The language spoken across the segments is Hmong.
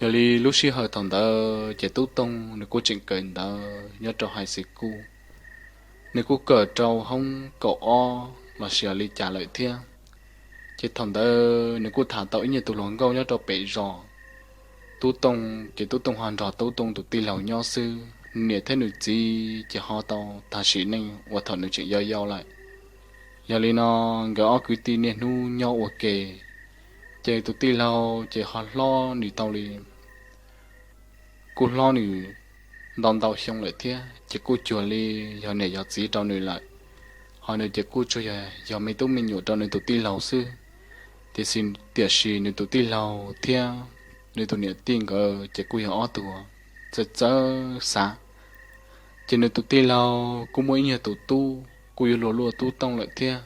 Yog li lub sij hawm thaum ntawd ces Tub Tooj nws kuj tseem kawm ntawv nyob rau high school, nws kuj kawm rau hoob kaum ob los sis li cas lawm thiab. Ces thaum ntawd nws kuj tham tau ib nyuag tus hluas nkauj nyob rau pem zos. Tub Tooj ces Tub Tooj ho nrog Tub Tooj tus tij laug nyob xwb, nws niam thiab nws txiv ces ho tau tag sim neej uas thaum nws tseem yau yau lawm. Yog li no nkawd ob kwv tij niaj hnub nyob ua ke, ces tus tij laug ces ho hlob nws tau li, kuj hlob nws ntau ntau xyoo lawm thiab ces kuj cuag li yog niam yog txiv rau nws lawm. Ho nws ces kuj tsuas yog yog me tub me nyuam rau nws tus tij laug xwb. Tiam sis, tiam sis nws tus tij laug thiab nws tus niam tij nkawd ces kuj yog ob tug txawj txawj xav. Ces nws tus tij laug kuj muaj ib nyuag tus tub kuj yuav luag luaj Tub Tooj lawm thiab.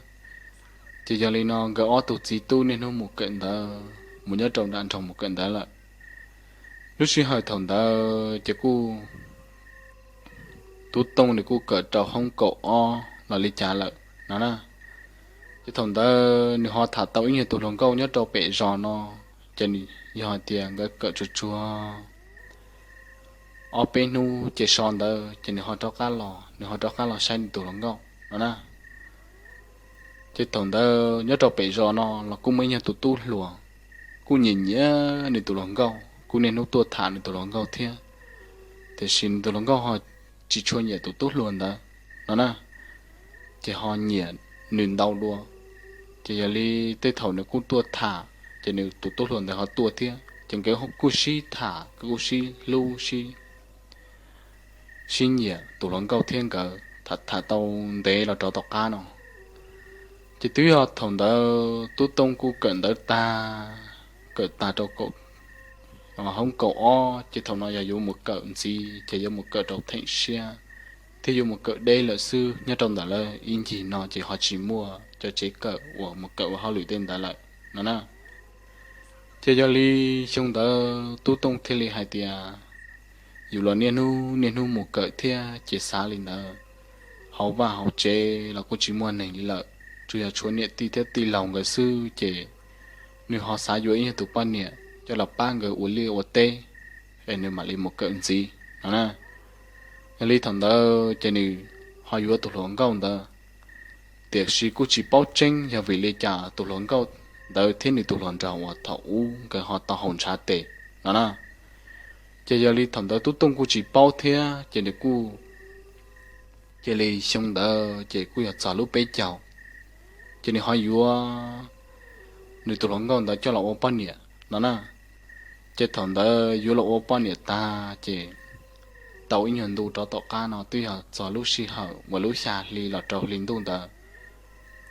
Ces yog li no nkawd ob tug txiv tub niaj hnub mus kawm ntawv, mus nyob rau nram nroog mus kawm ntawv lawm. Lub sij hawm thaum ntawd ces kuj Tub Tooj nws kuj kawm rau hoob kaum ob los li cas lawm no na. Ces thaum ntawd nws ho tham tau ib nyuag tus hluas nkauj nyob rau pem zos no, ces nws yog hais tias nkawd kawm tsuag tsuag ob peb hnub ces so ntawd ces nws ho rov qab los, nws ho rov qab los saib nws tus hluas nkauj no na. Ces thaum ntawd nyob rau pem zos no los kuj muaj ib nyuag tus tub hluas kuj nyiam nyiam nws tus hluas nkauj, kuj niaj hnub tuaj tham nws tus hluas nkauj thiab. Tiam sis nws tus hluas nkauj ho tsis tshua nyiam tus tub hluas ntawd no na, ces ho nyiam nws ntau dua. Ces yog li tej thaum nws kuj tuaj tham, ces nws tus tub hluas ntawd ho tuaj thiab, ces nkawd kuj sib tham, kuj sib hlub sib sib nyiam tus hluas nkauj thiab nkawd tham tau ntev los rov tom qab no. Ces twb yog thaum ntawd Tub Tooj kuj kawm ntawv tag, kawm tag rau hoob kaum ob, ces thaum no yog yuav mus kawm ntxiv ces yuav mus kawm rau theem siab thiab yuav mus kawm deb lawm xwb. Nyob rau ntawm lawv ib ncig no ces ho tsis muaj cov tsev kawm uas mus kawm ua hauj lwm tej ntawd lawm no na. Ces yog li xyoo ntawd Tub Tooj thiaj li hais tias yus los niaj hnub niaj hnub mus kawm thiab ces xav li ntawd, hauv vaj hauv tsev los kuj tsis muaj neeg li lawm, tsuas yog tshuav niam tij thiab tij laug nkawd xwb, ces nws ho xav yuav ib nyuag tus poj niam coj los pab nkawd ua liaj ua teb es nws mam li mus kawm ntxiv no na. Yog li thaum ntawd ces nws ho yuav tus hluas nkauj ntawd, tiam sis kuj tsis paub tseeb yog vim li cas tus hluas nkauj ntawd thiab nws tus hluas nraug uas thaum ub nkawd ho tau haus ntshav tes no na. Ces yog li thaum ntawd Tub Tooj kuj tsis paub thiab, ces nws kuj, cia li xyoo ntawd ces kuj yog txog lub peb caug, ces nws ho yuav nws tus hluas nkauj ntawd coj los ua poj niam no na. Ces thaum ntawd yuav los ua poj niam tag ces tau ib nyuag ntu rov tom qab no twb yog txog lub sij hawm uas lub xya hli los rau hli ntuj ntawd.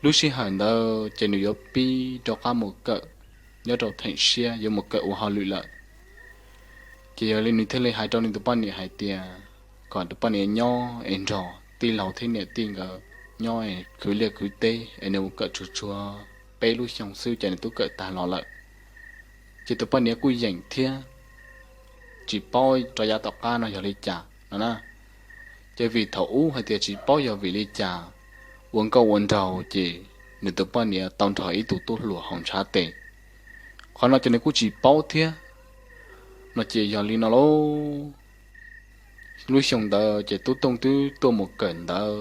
Lub sij hawm ntawd ces nws yuav pib rov qab mus kawm nyob rau theem siab, yuav mus kawm ua hauj lwm lawm. Ces yog li nws thiaj li hais rau nws tus poj niam hais tias kom tus poj niam nyob es nrog tij laug thiab niam tij nkawd nyob es khwv liaj khwv teb es nws mus kawm tsuag tsuag peb lub xyoo xwb ces nws twb kawm tag los lawm. Ces tus poj niam kuj yeem thiab, tsis paub rov yav tom qab no yog li cas no na. Ces vim thaum ub hais tias tsis paub yog vim li cas ua nkauj ua nraug ces nws tus poj niam tau nrog ib tug tub hluas haus ntshav tes. Qhov no ces nws kuj tsis paub thiab no. Ces yog li no lauj, lub xyoo ntawd ces Tub Tooj twb tuaj mus kawm ntawv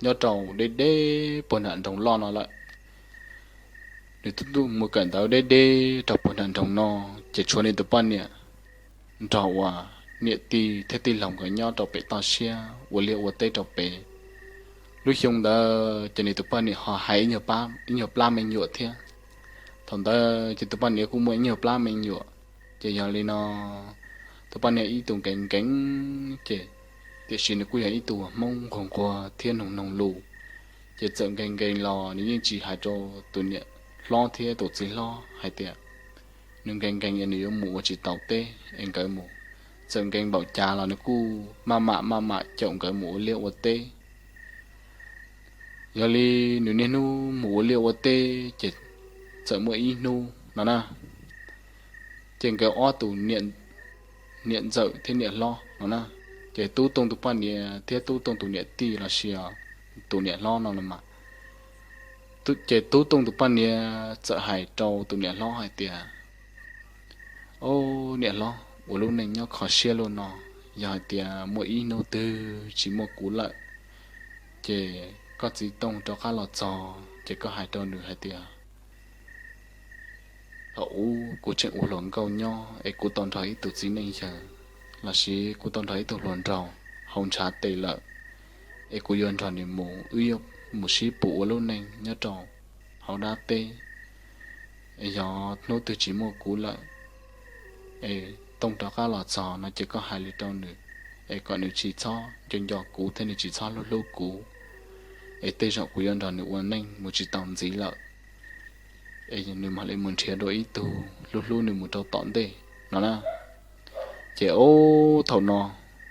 nyob rau deb deb puag nram nroog loj no lawm. Nws twb tuaj mus kawm ntawv deb deb rau puag nram nroog no, ces tshuav nws tus poj niam nrog uas niam tij thiab tij laug nkawd nyob rau pem toj siab ua liaj ua teb rau pem. Lub xyoo ntawd ces nws tus poj niam ho hais ib nyuag plab me nyuam thiab. Thaum ntawd ces tus poj niam kuj muaj ib nyuag plab me nyuam. Ces yog li no, tus poj niam ib tug nkees nkees, ces tiam sis nws kuj yog ib tug Hmoob nquag nquag thiab noog noog lus. Ces txawm nkees nkees los nws yeej tsis hais rau tus niam hlob thiab tus txiv hlob hais tias nws nkees nkees es nws yuav mus ua tsis tau teb es nkawd mus. Txawm nkees npaum cas los nws kuj maj mam maj mam caum nkawd mus ua liaj ua teb. Yog li nws niaj hnub mus ua liaj ua teb ces txawm muaj ib hnub no na, ces nkawd ob tus niam ntxawm thiab niam hlob no na, ces Tub Tooj tus poj niam thiab Tub Tooj tus niam tij los sis tus niam hlob no los mas, ces Tub Tooj tus poj niam txawm hais rau tus niam hlob hais tias, Au, niam hlob, ua lub neej nyob kho siab luaj no, yog hais tias muaj ib hnub twg tsis muaj kuv lawm, ces koj txiv Tooj rov qab los txog ces koj hais rau nws hais tias, thaum ub kuv tseem ua hluas nkauj nyob es kuv tau nrog ib tug txiv neej yawg, los sis kuv tau nrog ib tug hluas nraug haus ntshav tes lawm, es kuv yuav nrog nws mus, wb yuav mus sib pus ua lub neej nyob rau hauv dab teb. Yog hnub twg tsis muaj kuv lawm, es Tooj rov qab los txog no ces koj hais li rau nws, es kom nws tsis txhob nco nco kuv thiab nws tsis txhob hlub hlub kuv, es tej zaum kuv yuav nrog nws ua neej mus tsis tau ntxiv lawm, es nws mam li mus nrhiav dua ib tug hlub hlub nws mus rau tom ntej no na. Ces ub, thaum no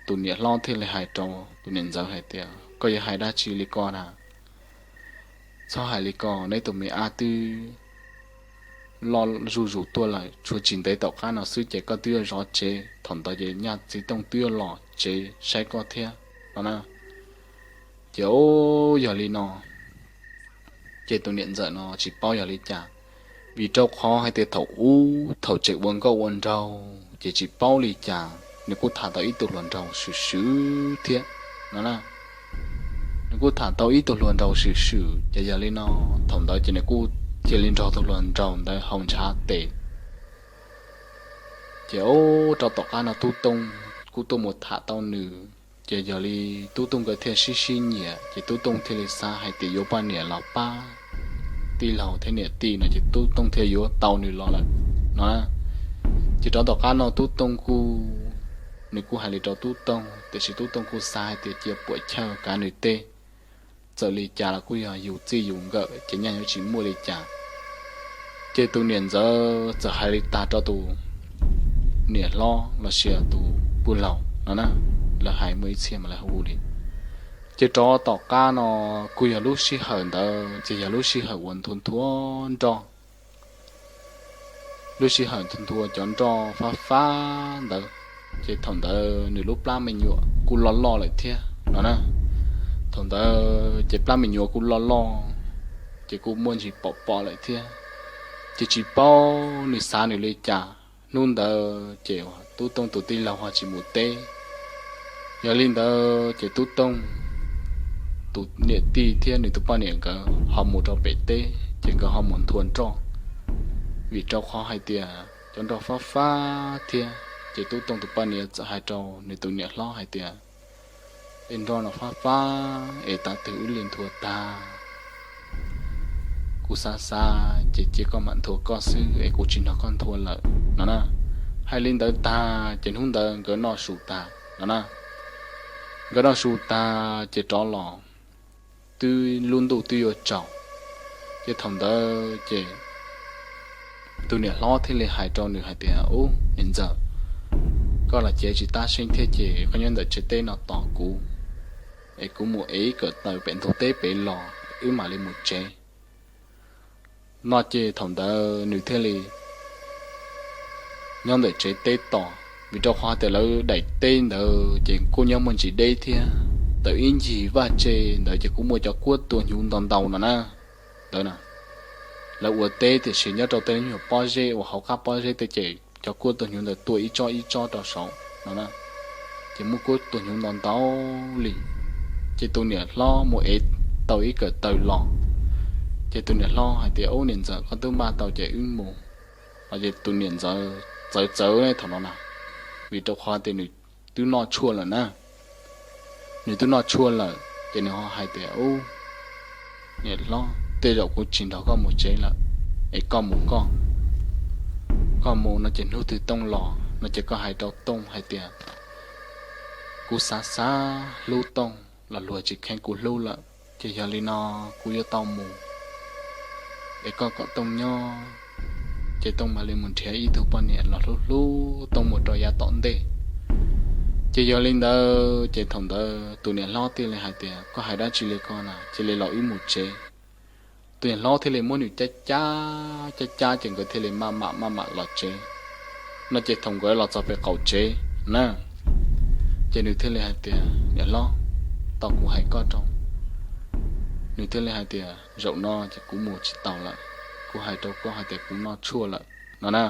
tus niam hlob thiaj li hais rau tus niam ntxawm hais tias, koj yuav hais dab tsi li ko na? Txhob hais li ko, neb tus me ab twb loj zuj zus tuaj lawm, tshuav tsis ntev tom qab no xwb ces koj twb yuav zov tsev, thaum ntawd ces nyaj txiv Tooj twb yuav los tsev saib koj thiab no na. Ces ub, yog li no ces tus niam ntxawm no tsis paub yog li cas, vim rau qhov hais tias thaum ub thaum tseem ua nkauj ua nraug ces tsis paub li cas nws kuj tham tau ib tug hluas nraug swm swm thiab no na. Nws kuj tham tau ib tug hluas nraug swm swm ces yog li no thaum ntawd ces nws kuj cia li nrog tus hluas nraug ntawd haus ntshav tes. Ces ub, rau tom qab no Tub Tooj kuj tuaj mus tham tau nws, ces yog li Tub Tooj nkawd thiaj sib sib nyiam ces Tub Tooj thiaj li xav hais tias yuav poj niam los pab tij laug thiab niam tij no ces Tub Tooj thiaj yuav tau nws los lawm no. Ces rov tom qab no Tub Tooj kuj, nws kuj hais li rau Tub Tooj, tiam sis Tub Tooj kuj xav hais tias cia puam chawj kav nws tej, txawm li cas los kuj yog yus txij yus nkawm ces nyaj yuav tsis muaj li cas. Ces tus niam ntxawm txawm hais li tag rau tus niam hlob los sis tus pwj laug no na, lawv hais muaj ib txhia mas lawv hu li. Ces rov tom qab no kuj yog lub sij hawm ntawd ces yog lub sij hawm uas nthua nthua nroj, lub sij hawm nthua nthua cov nroj fab fab ntawd, ces thaum ntawd nws lub plab me nyuam kuj loj loj lawm thiab no na. Thaum ntawd ces plab me nyuam kuj loj loj, ces kuj muaj ntsis pom pom lawm thiab, ces tsis paub nws xav nws li cas. Hnub ntawd ces Tub Tooj tus tij laug ho tsis mus teb, yog li ntawd ces Tub Tooj tus niam tij thiab nws tus poj niam nkawd ho mus rau pem teb ces nkawd ho mus nthua nroj, vim rau qhov hais tias cov nroj fab fab thiab. Ces Tub Tooj tus poj niam txawm hais rau nws tus niam hlob hais tias, es nroj no fab fab es tav twg wb li nthua tag, kuv xav xav ces cia koj mam nthua koj xwb es kuv tsis nrog koj nthua lawm no na. Hais li ntawd tag ces hnub ntawd nkawd noj su tag no na. Nkawd noj su tag ces rov los, twb lub ntuj twb yuav tsaus, ces thaum ntawd ces tus niam hlob thiaj li hais rau nws hais tias, ub, niam ntxawm, koj los cev tsis tab seeb thiab ces koj nyob ntawm tsev teb no tos kuv, es kuv mus ev ib kawm taws pem ntug teb pem los wb mam li mus tsev no. Ces thaum ntawd nws thiaj li nyob ntawm tsev teb tos, vim rau qhov tias lawv daim teb ntawd ces kuj nyob muaj ntsis deb thiab, tawm ib ncig vaj tse ntawd ces kuj muaj cov kuab tua hnyuv ntau ntau no na. Ntawd na, lawv ua teb tiam sis nyob rau tej lub nyuag pob zeb uas hauv qab pob zeb tej ces cov kuab tua hnyuv ntawd tua ib tsob ib tsob rau saud no na, ces muaj kuab tua hnyuv ntau ntau li. Ces tus niam hlob mus ev tau ib kawm taws los, ces tus niam hlob hais tias, ub, niam ntxawm, koj twb npaj tau ces wb mus. Ces tus niam ntxawm txawv txawv thaum no na, vim rau qhov tias nws twb noj tshuaj lawm na. Nws twb noj tshuaj lawm ces nws ho hais tias, ub, niam hlob, tej zaum kuv tsis nrog koj mus tsev lawm, es koj mus koj. Koj mus no ces hnub twg Tooj los no ces koj hais rau Tooj hais tias, kuv xav xav hlub Tooj los luag tsis kheev kuv hlub lawm, ces yog li no kuv yuav tau mus, es koj kom Tooj nyob, ces Tooj mam li mus nrhiav ib tug poj niam los hlub hlub Tooj mus rau yav tom ntej. Ces yog li ntawd ces thaum ntawd tus niam hlob thiaj li hais tias, koj hais dab tsi li ko na, cia li los wb mus tsev. Tus niam hlob thiaj li muab nws cab cab cab cab ces nkawd thiaj li maj mam maj mam los tsev no. Ces thaum nkawd los txog pem qaum tsev na, ces nws thiaj li hais tias, niam hlob, tau kuv hais koj rau. Nws thiaj li hais tias, zaum no ces kuv mus tsis tau lawm, kuv hais rau koj hais tias kuv noj tshuaj lawm no na.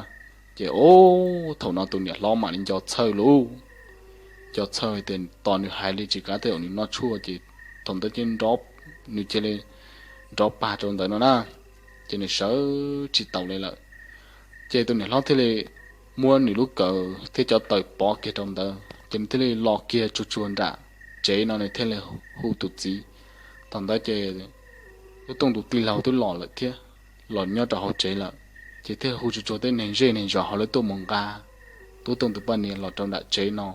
Ces ub, thaum no tus niam hlob mam li nco txhawj lauj, nco txhawj tias tos nws hais li tsis kav tej zaum nws noj tshuaj ces thaum ntawd ces nrov, nws cia li nrov pag rau ntawd no na, ces nws sawv tsis taus li lawm. Ces tus niam hlob thiaj li muab nws lub kawm thiab cov taws pov kiag rau ntawd ces nws thiaj li los kiag tsuag tsuag nram tsev no nws thiaj li hu tus txiv. Thaum ntawd ces Tub Tooj tus tij laug twb los lawm thiab, los nyob rau hauv tsev lawm, ces thiaj hu tsuag tsuag tej neeg zej neeg zos hauv lawv tuaj mus nqa Tub Tooj tus poj niam los rau nram tsev no.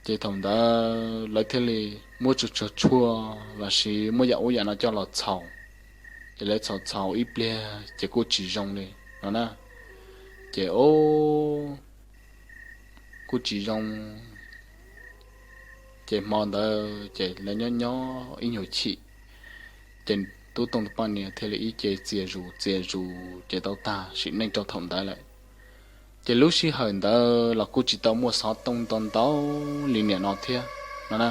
Ces thaum ntawd lawv thiaj li muab tsuag tsuag tshuaj los sis muab yam ub yam no coj los txhaum, ces lawv txhaum txhaum ib pliag ces kuj tsis zoo li no na. Ces ub, kuj tsis zoo. Ces hmo ntawd ces lawv nyob nyob ib nyuag chim, ces Tub Tooj tus poj niam thiaj li ib ce txias zus txias zus ces tau tag sim neej rau thaum ntawd lawm. Ces lub sij hawm ntawd los kuj tsis tau muaj xov tooj ntau ntau li niaj no thiab no na.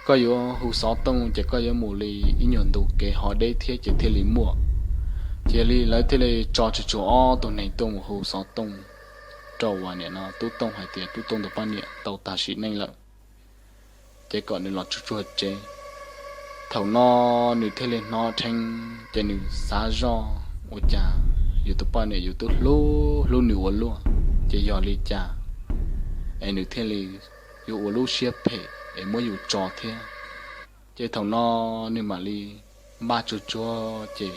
Koj yuav hu xov tooj ces koj yuav mus li ib nyuag ntu kev ho deb thiab ces thiaj li muaj. Ces yog li lawv thiaj li tso tsuag tsuag ob tug neeg tuaj mus hu xov tooj rau uas niaj no Tub Tooj hais tias Tub Tooj tus poj niam tau tag sim neej lawm, ces kom nws los tsuag tsuag tsev. Thaum no nws thiaj li hnov dheev ces nws xav zoj ua cas yus tus poj niam yus twb hlub hlub nws ua luaj, ces yog li cas es nws thiaj li yuav ua lub siab phem es muab yus tso thiab. Ces thaum no nws mam li npaj tsuag tsuag ces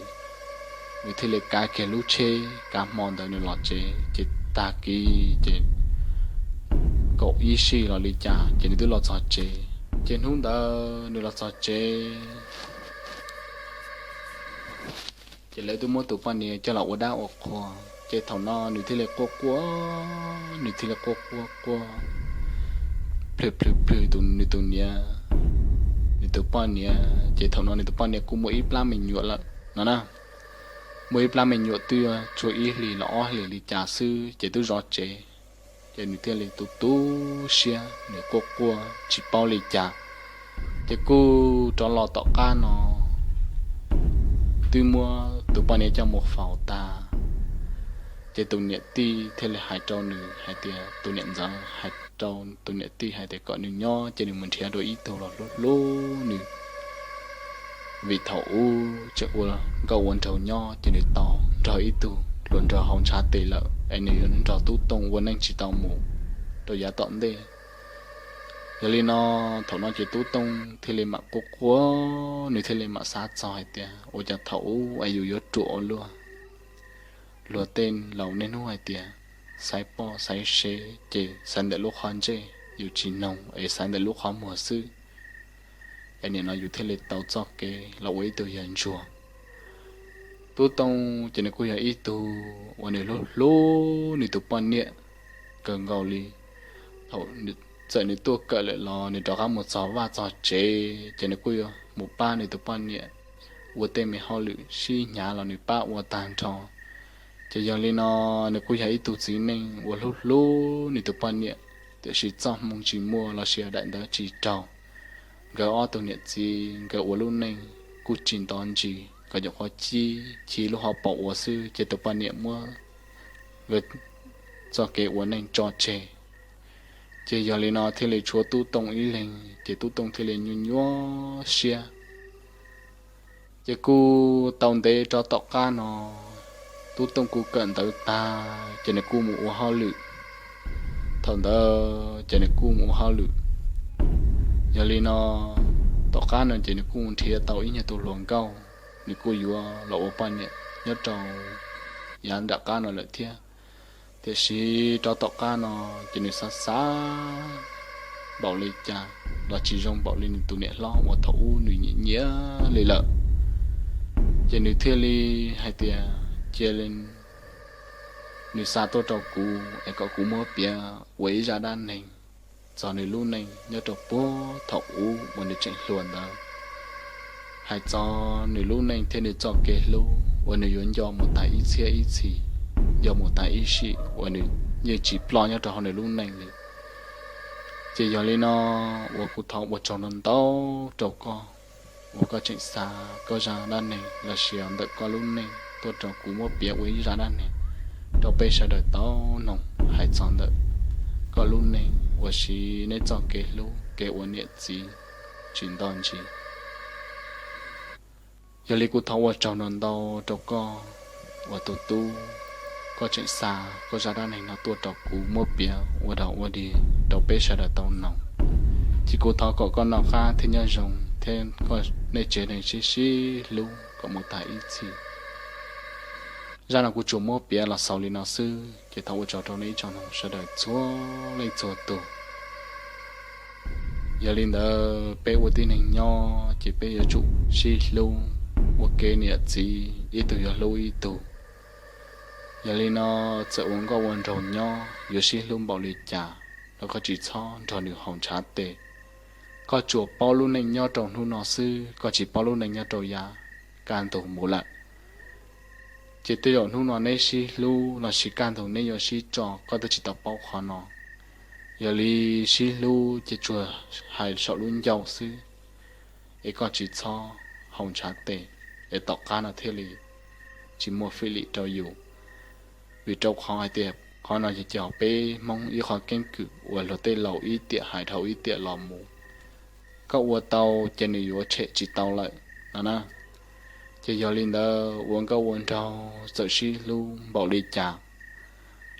nws thiaj li kav kiag lub tsheb kav hmo ntawd nws los tsev. Ces tag kis ces kaum ib sij los li cas ces nws twb los txog tsev. Ces hnub ntawd nws los txog tsev ces lawv twb muab tus poj niam coj los ua dab ua qhua. Ces thaum no nws thiaj li quaj quaj, nws thiaj li quaj quaj quaj plhws plhws plhws tus nws tus niam, nws tus poj niam. Ces thaum no nws tus poj niam kuj muaj ib plab me nyuam lawm no na, muaj ib plab me nyuam twb yuav tshuav ib hlis los ob hlis li cas xwb ces twb zov tsev. Ces nws thiaj li tu tu siab, nws quaj quaj tsis paub li cas. Ces kuj rov los tom qab no twb muab tus poj niam coj mus faus tag. Ces tus niam tij thiaj li hais rau nws hais tias, tus niam ntxawm hais rau tus niam tij hais tias kom nws nyob ces nws mus nrhiav dua ib tug los hlub hlub nws vim thaum ub tseem ua nkauj ua nraug nyob ces nws tau nrog ib tug hluas nraug haus ntshav tes lawm es nws yuav nrog Tub Tooj ua neej tsis tau mus rau yav tom ntej. Yog li no thaum no ces Tub Tooj thiaj li mam quaj quaj, nws thiaj li mam xav txog hais tias ua cas thaum ub es yus yuav ruam ua luaj, luag tej laus niaj hnub hais tias xaiv poj xaiv sev ces xaiv ntawm lub qhov ntsej, yus tsis noog es xaiv ntawm lub qhov muag xwb. Es nim no yus thiaj li tau txoj kev los ua ib tug yawg ntsuag. Tub Tooj ces nws kuj yog ib tug uas nws hlub hlub nws tus poj niam kawg nkaus li. Thaum txawm nws tuaj kawm lawm los nws rov qab mus txog vaj txog tsev ces nws kuj yuav mus pab nws tus poj niam ua tej me hauj lwm sib hnyav los nws pab ua tag nrho. Ces yog li no nws kuj yog ib tug txiv neej uas hlub hlub nws tus poj niam, tiam sis txoj hmoo tsis muaj los sis daim ntawv tsis raug. Nkawd ob tug niam txiv nkawd ua lub neej kuj tsis nto ntsis, kom nyuam qhuav cib chiv lub hauv paus ua xwb ces tus poj niam muab nkawd txoj kev ua neej tso tseg. Ces yog li no thiaj li tshuav Tub Tooj ib leeg ces Tub Tooj thiaj li nyuaj nyuaj siab. Ces kuj tau ntev rov tom qab no, Tub Tooj kuj kawm ntawv tag ces nws kuj mus ua hauj lwm. Thaum ntawd ces nws kuj mus ua hauj lwm. Yog li no tom qab no ces nws kuj nrhiav tau ib nyuag tus hluas nkauj, nws kuj yuav los ua poj niam nyob rau yav nram qab no lawm thiab. Tiam sis rov tom qab no ces nws xav xav npaum li cas los tsis zoo npaum li nws tus niam hlob uas thaum ub nws nyiam nyiam li lawm. Ces nws thiaj li hais tias cia li nws xa tuaj rau kuv es kom kuv muab piav ua ib zaj dab neeg txog nws lub neej nyob rau puag thaum ub uas nws tseem hluas ntawd. Hais txog nws lub neej thiab nws txoj kev hlub uas nws yuav nco mus tas ib txhiab ib txhis, nco mus tas ib sim uas nws yeej tsis ploj nyob rau hauv nws lub neej li. Ces yog li no uas kuv thov ua tsaug ntau ntau rau koj uas koj tseem xa koj zaj dab neeg los sis ntawm koj lub neej tuaj rau kuv muab piav ua ib zaj dab neeg. rau peb sawv daws tau noog hais txog ntawm koj lub neej uas siv neb txoj kev hlub kev ua niam txiv tsis nto ntsis. Yog li kuv thov ua tsaug ntau ntau rau koj uas tus tub, koj tseem xa koj zaj dab neeg no tuaj rau kuv muab piav ua dog ua dig rau peb sawv daws tau noog. Ces kuv thov kom koj noj qab thiab nyob zoo thiab koj nej tsev neeg sib sib hlub kom mus tag ib txhis. Zaj no kuv tsuas muab piav los xaus li no xwb, ces thov ua tsaug rau nej ib tsoom noog sawv daws txhua leej txhua tus. Yog li ntawd peb ua tib neeg nyob ces peb yuav tsum sib hlub, ua kev niam txiv ib tug yuav hlub ib tug. Yog li no, txawm ua nkauj ua nraug nyob yuav sib hlub npaum li cas los koj tsis txhob nrog nws haus ntshav tes. Koj tsuas paub lub neej nyob rau hnub no xwb, koj tsis paub lub neej nyob rau yav kaj ntug mus lawm. Ces tej zaum hnub no neb sib hlub los sis kaj ntug neb yuav sib tso, koj twb tsis tau paub qhov no. Yog li sib hlub ces tsuas hais saum lub ncauj xwb, es koj tsis txhob haus ntshav tes, es tom qab no thiaj li tsis muaj fij lim rau yus. Vim rau qhov hais tias qhov no ces yog peb Hmoob ib qhov keeb kwm uas luag tej laus ib tiam hais dhau ib tiam los mus. Koj ua tau ces nws yuav tshem tsis tau lawm no na. Ces yog li ntawd ua nkauj ua nraug txawm sib hlub npaum li cas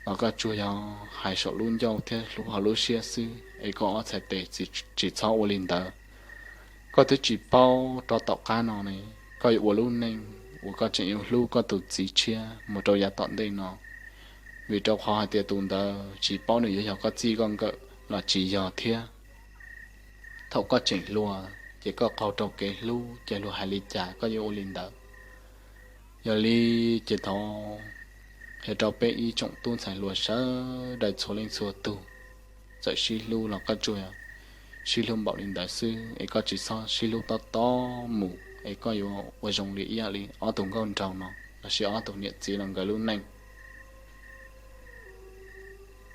los koj tsuas yog hais saum lub ncauj thiab hlub hauv lub siab xwb, es koj ob txhais tes tsis txhob ua li ntawd. Koj twb tsis paub rau tom qab no ne, koj yuav ua lub neej uas koj tseem yuav hlub koj tus txiv tshiab mus rau yav tom ntej no. Vim rau qhov hais tias tus ntawd tsis paub nws yuav yog koj txij koj nkawm los tsis yog thiab. Thaum koj tseem hluas ces koj qaug rau kev hlub ces luag hais li cas koj yuav ua li ntawd. Yog li ces thov hais rau peb ib tsoom tub ntxhais hluas sawv daws txhua leej txhua tug, txawm sib hlub los koj tsuas sib hlub npaum li ntawd xwb, es koj tsis txhob sib hlub tob tob mus, es koj yuav ua zoo li ib yam li ob tug nkauj nraug no los sis ob tug niam txiv los nkawd lub neej.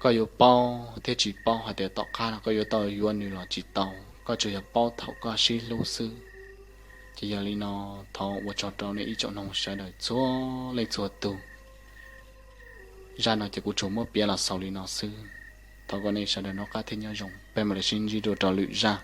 Koj yuav paub thiab tsis paub hais tias tom qab no koj yuav tau yuav nws los tsis tau, koj tsuas yog paub thaum koj sib hlub xwb. Ces yog li no, thov ua tsaug rau nej ib tsoom noog sawv daws txhua leej txhua tug. Zaj no ces kuv tsuas muab piav los xaus li no xwb. Thov kom nej sawv daws noj qab thiab nyob zoo, peb mam li sib ntsib dua rau lwm zaj.